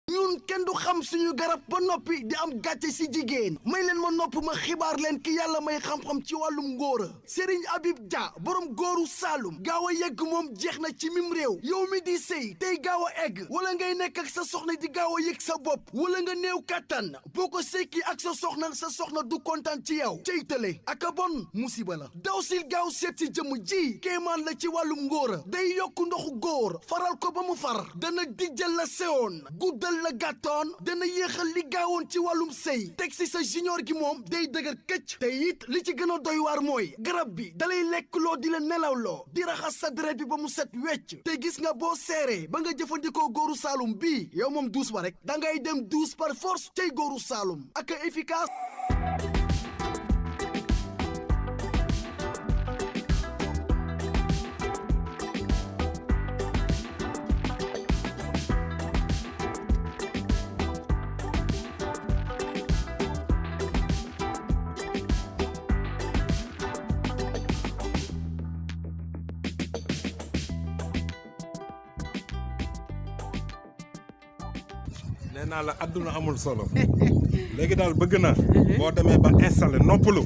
ñun kenn du xam suñu garab ba noppi di am gàcce si jigéen may leen ma nopp ma xibaar leen ki yàlla may xam-xam ci wàllum ngóora Serigne Habib Dia borom góoru Saalum gaaw a yegg moom jeex na ci mim réew yow mi di sëy tey gaaw a egg wala ngay nekk ak sa soxna di gaaw a yëg sa bopp wala nga néew kàttan boo ko sekki ak sa soxna du kontaan ci yow cey tële ak a bon musiba la daw sil gaaw seet si jëmm ji kéemaan la ci wàllum ngóora day yokku ndoxu góor faral ko ba mu far dana dijjal la sewoon guddal la gàttoon dana yéexal li gaawoon ci wàllum sëy teg si sa junior gi moom day dëgër këcc te it li ci gën a doy waar mooy garab bi dalay lekk loo di la nelawloo di raxas sa deret bi ba mu set wecc te gis nga boo seeree ba nga jëfandikoo góoru Saalum bii yow moom douze ba rek dangay dem douze par force tey góoru Saalum ak efficace. nee naa la àdduna amul solo léegi daal bëgg na boo demee ba installé noppalu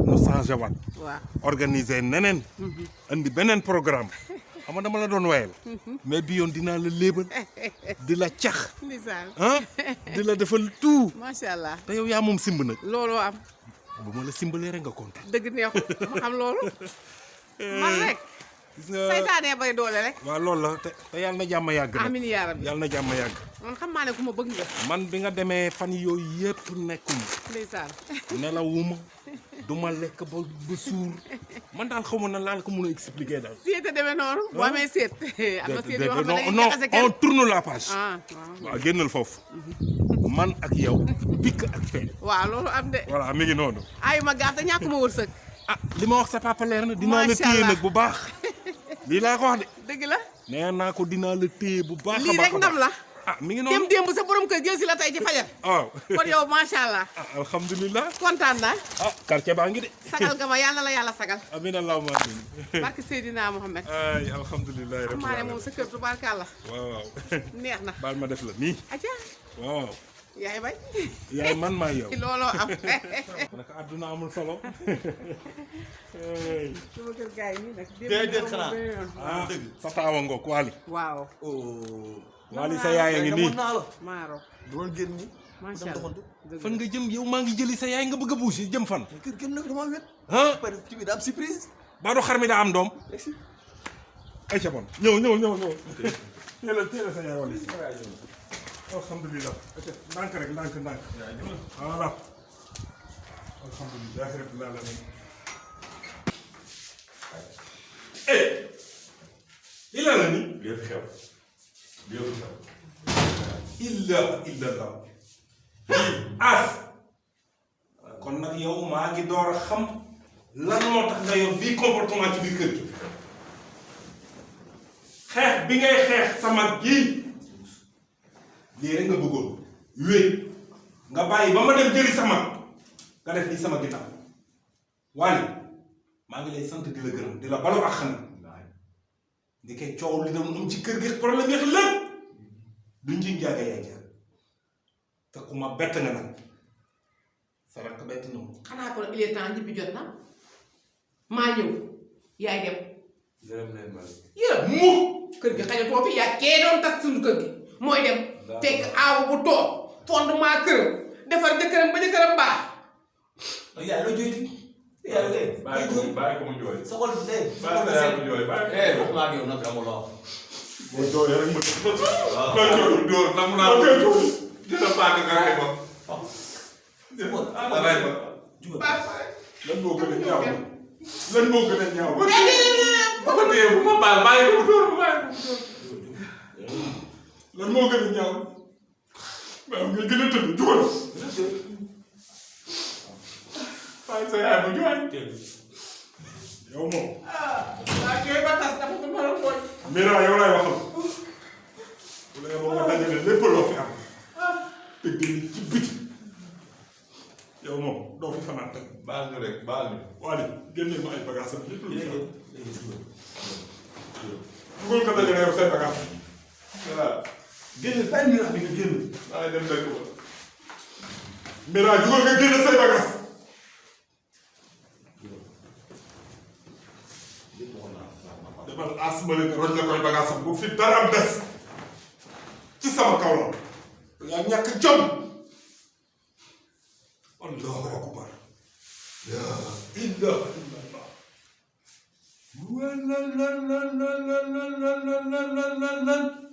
nu changé waat organiser neneen andi beneen programme xam nga dama la doon wayal mais bi yoon dinaa la léebal di la cax ah di la defal tout macha allah te yow yaa moom simb nag looloo am bu ma la simbalee rek nga kontaan dëgg neexul ma xam loolu man rek saytaane bay doole rek waaw loolu la te yàlla na jàmm yàgg nag amiin yaa rabbi yàlla na jàmm yàgg man xam naa ne ku ma bëgg nga man bi nga demee fan yooyu yëpp nekkuma ndeysaan nelawuma du ma lekk ba suur man daal xaw ma na laal ko mun a expliquer daal seete demee noonu boo amee seet am na seet yoo xam ne non on tourne la page waaw génnal foofu man ak yow pikk ak peen waaw loolu am de voilà mi ngi noonu ayu ma gaaf te ñàkkuma wërsëg li ma wax sa papa leer na dinaa la téye nag bu baax lii laa ko wax de dëgg la nee naa ko dinaa la téye bu baax lii rek ndam la mi ngi noonu démb sa borom kër jël si la tey ci fajar waaw kon yow macha allah alhamdulilah kontaan naa quartier baa ngi de sagal nga ma yàlla na la yàlla sagal amin allahumma amin barke Seydina Mohamed ay alhamdulilah rabbil maa ne moom sa kër tubaarkàlla waaw neex na baal ma def la nii aca waaw yaay bañ yaay man maa yow looloo am naka àdduna amul solo sama kër gaay yi nag déedéet xanaa dëgg sa taawa ngoog Waly waaw Waly sa yaay a ngi nii maaro doon génn ni macha allah fan nga jëm yow maa ngi jëli sa yaay nga bëgg a bouger jëm fan kër gëm nag dama wet par ci bi daa am surprise baa do xar mi daa am doom ay ca bon ñëw teela sa yaay Waly alhamdulilah ndànk rek ndànk voilà alhamdulilah rabbil alamin lii la ni lépp xew illallah as kon nag yow maa ngi door a xam lan moo tax nga yor bii comportement ci biir kër gi xeex bi ngay xeex sama gii lii rek nga bëggoon wéet nga bàyyi ba ma dem jëli sama nga def lii sama ginnaaw Waly maa ngi lay sant di la gërëm di la balu ak xam di koy coow li doon am ci kër gi problème yeex lépp duñ ci jaaga yaay jaar te ku ma bett nga nag sa rakk bett na mu xanaa kon il est temps ñibbi jot na maa ñëw yaay dem yërëm mu kër gi xajatoo fi yaa kee doon tas suñu kër gi mooy dem fekk aaw bu toog fondement këram defar jëkkëram ba jëkkëram baax yaay loo jooyti yaay bàyyi ko mu jooy. soxol de bàyyi ko mu jooy bàyyi ko. wax naa yow nag amul loo boo jooyee rek ma waaw koy jooy dóor nam naa koy jooy. dina baax nga rey ma. rey ma. lan moo gën a ñaaw lan moo gën a ñaaw bu ko téye bu ma baal bàyyi ko mu dóor bàyyi ko mu dóor. lan moo gën a ñaaw waaw nga gën a tëdd jugal bàyyi sa yaay bu jooy. yow moom waa jooy ba tas dafa ko mën a mooy Mira yow laay waxal bu la yeboo nga dajale lépp loo fi am te génn ci biti yow moom doo fi fanaan teg baal ñu rek baal ñu. Waly génne ma ay bagages am lépp lu fi am dugal nga dajale yow say bagages génn bàyyi mi bi nga génn ay dem dëkk ba Mira jugal nga génn say bagages demal asmale nga roj la koy bagages am bu fi dara am des ci sama kaw la yaa ñàkk jom allahu akbar la ilaha illallah wala la la la la la la la la la